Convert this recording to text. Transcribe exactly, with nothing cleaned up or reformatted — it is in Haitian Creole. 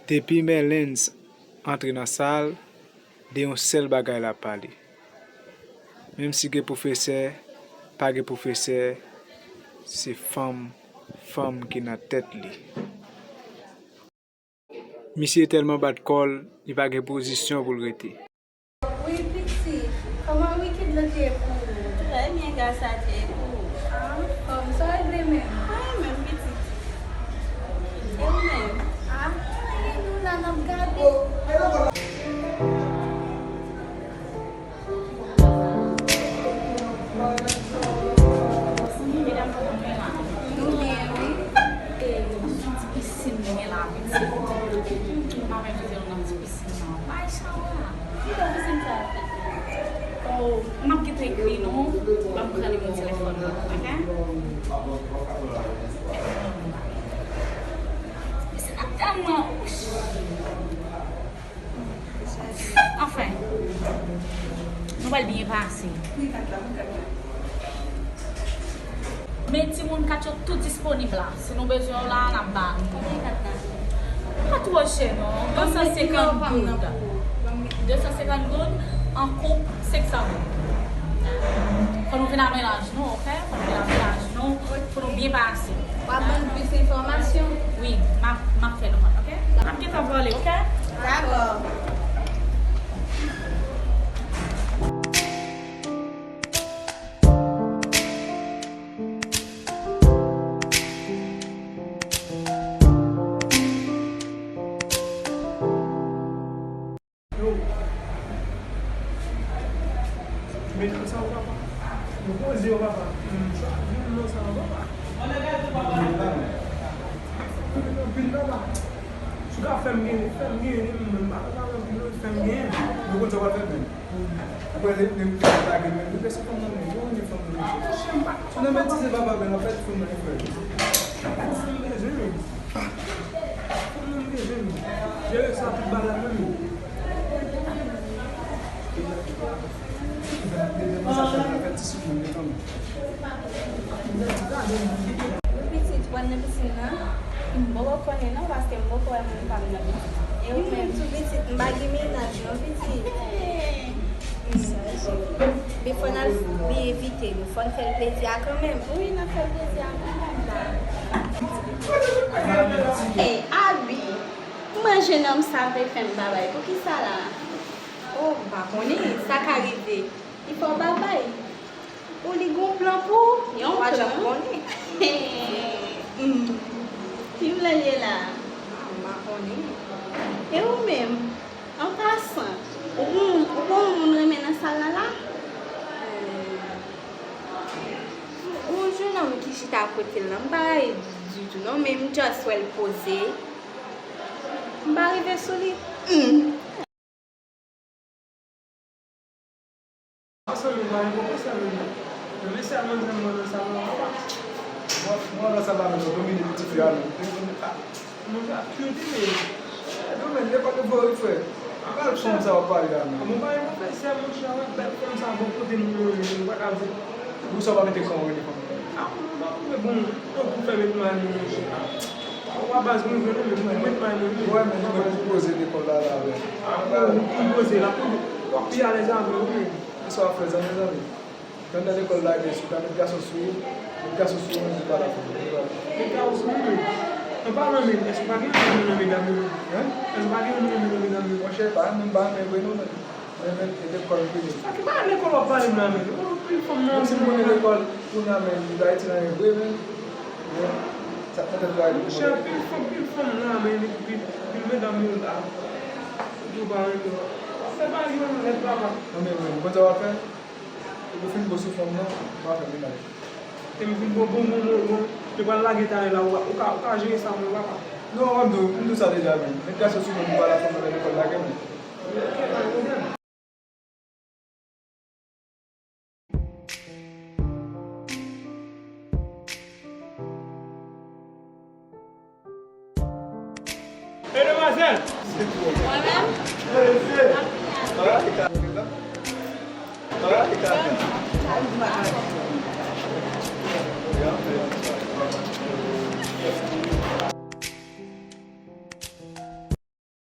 Depi Merlens antre nan sal, de yon sèl bagay l ap pale. Menm si gen pwofesè, pa gen pwofesè, se fanm, fanm ki nan tèt li. Misye tèlman bat kò l, li pa gen pozisyon pou l rete. Wi, pitit. Kòman wikend lan te ye pou ou? Trè byen, gras a Dye, e pou ou? Ah, anfòm. Sa w regle menm? Anyen menm, pitit. E ou menm? Ah, nou la, n ap gade. Nou byen, wi. E, yon ti pisin nou gen la, pitit. Mwen menm, se yon ti pisin. Bay chawa. Ki bò pisin sa? Oh, m ap gentan ekri nou, ban m pran nimewo telefòn nan, oke? Pisin ap tann mwen. Anfen, nou pral byen pase. Men timoun, kat yo tou disponib la. Si nou bezwen yo la, n ap ba nou. Konbyen kat la? Pa twò chè non. De san senkant goud. De san senkant goud, an koup, senk san goud. Fò nou vin a mennaj nou, oke? Fò nou vin a mennaj nou, pou nou byen pase. W ap ban n plis enfòmasyon? Wi, m ap, m ap fè nou konn, oke? M ap gentan vole, oke? Dakò. Yo. Met kò sa yo, papa. Yo poze yo, papa. Chwazi yon non sa yo, papa. Anpil, papa. Si w ka fè m genyen, fè m genyen, men m pa ka pale anpil non, fè m genyen. Yo konn sa w ap fè, men. Apre, li, li, li lage men, li pèse fanm nan men, yo renmen fanm nan men. Monchè, m pa konn. Nan men ti se papa, men an fèt, fanm nan li fè. Fanm nan m bezwen, men. Fanm nan m bezwen, men. Jere sa tout bagay, men. Sa fè, sa fè ti souf nan men fanm. Pitit, w al nan pisin nan? M poko konnen non, paske m poko wè moun pa m nan pitit. E ou menm? Tou pitit, m pa gen mennaj non, pitit. Men fò n al evite nou, fò n fè l plezi a kanmenm. Wi, n ap fè l plezi a kanmenm la. Ey, Abi, kòman jennonm sa vle fè m babay? Poukisa la? Oh, m pa konnen, sa ka rive. Li fè w babay. Ou li gon plan pou ou? Yon plan? Ou pa janm konnen. Hmm. Ki plan l ye la? Ah, m pa konnen. E ou menm? An pasan, ou gon, ou gon moun renmen nan sal la la? Hmm. Gon jennonm ki chita kote l lan, m pa rayi ditou non, men m just wè l poze. M pa rive sou li. Hmm. Paske nou pa gen pwofesè menm. Men mesye a mande m nan salon an, papa. Mwen, mwen nan salon an, domine ti fi a, non. Monchè, ap cute, men. Epi, men, lekòl yo vòyik, frè. Bèl fanm sa w ap pale la, men. Mwen pa gen pwofesè, monchè, wè, bèl fanm sa bò kote m, mwen, mwen pa ka di. Pou sa w pa mete kò w rele fanm nan? Ah, mwen pa twouve bon, tankou fè met may mwen, monchè. Ou pa baz mwen vre non, men mwen met may mwen, men. Wè, men nou mèt pou poze lekòl la, la, wè. Ah, bon, ou poze la, pou w ap pi alèz avè w, men. Kisa w ap fè, zanmi, zanmi? Tann nan lekòl la, gen, si w ta met gason sou ou, met gason sou ou, men ou pa la fanm. Met gason sou ou, men. An palan, men, èske w pa gen yon nonm nan medam yo? Hein? Èske w pa gen yon nonm nan medam yo? Monchè, pa menm, pa menm vre, non, men. Men, men, e lekòl prive. Sa ki pa lekòl w ap pale m la, men. Ou pil fanm nan. Bon, si m konnen lekòl, kounye a, men, Ayiti nan gen vre, men. Men, sa k nan tèt la, monchè, pil fanm, pil fanm la, men, pil, pil medam yo la. Yo pa renmen w. W ap fè bagay yo lèd, papa. Non, men, men, konn sa w ap fè? Ou fin bon sou fanm nan, w ap fè mennaj. E m fin bon, bon, bon, bon, bon. Yo pral lage talè la, ou, ou ka, ou ka jere sa, mwen, papa. Non, m di w, m di w sa deja, men. Met gason sou mwen, m pa la fanm nan lekòl la, men. Ok, pa gen pwoblèm. E demwazèl! Mwen menm?